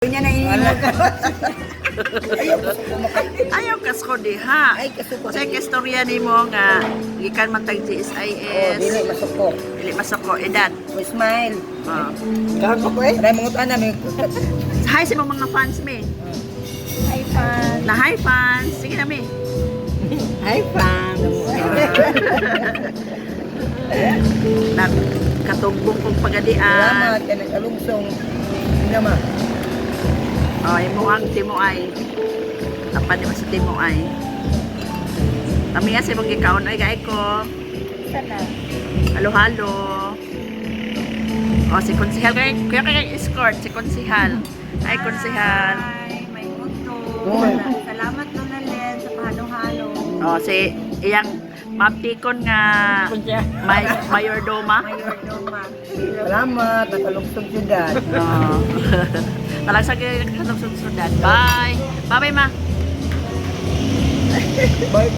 Niya na iimo ka. Ayaw ko sa kumakain. Ayaw kasuko diha. Ay, kasuko. Sa istorya nimo nga gikan man tag Oh, GSIS. dili masuko. Dili masuko edad. Mo smile. Oh. Karon pa ko eh. Aray mga ana may. Hi sa imong mga fans mi. Hi, fans. Na hi fans. Sige na mi. Hi, fans. Na katugbong kong pagadian. Salamat kay nag-alungsong nama. Oh, imo ang Timo ay. Tapan nimo sa Timo ay. Kami nga sa imong gikaon ay kay ko. Sana. Halo-halo. Oh, si Konsihal kay kuya kay escort si Konsihal. Hi, Konsihal. Hi, may muto. Uy. Salamat, Lola Len, sa pahalo-halo. Oh, si iyang maptikon nga may mayordoma. Mayordoma. Salamat nag-alungsong syudad. Oh. Talag sa katong sudan. Bye. Bye bye, ma. Bye.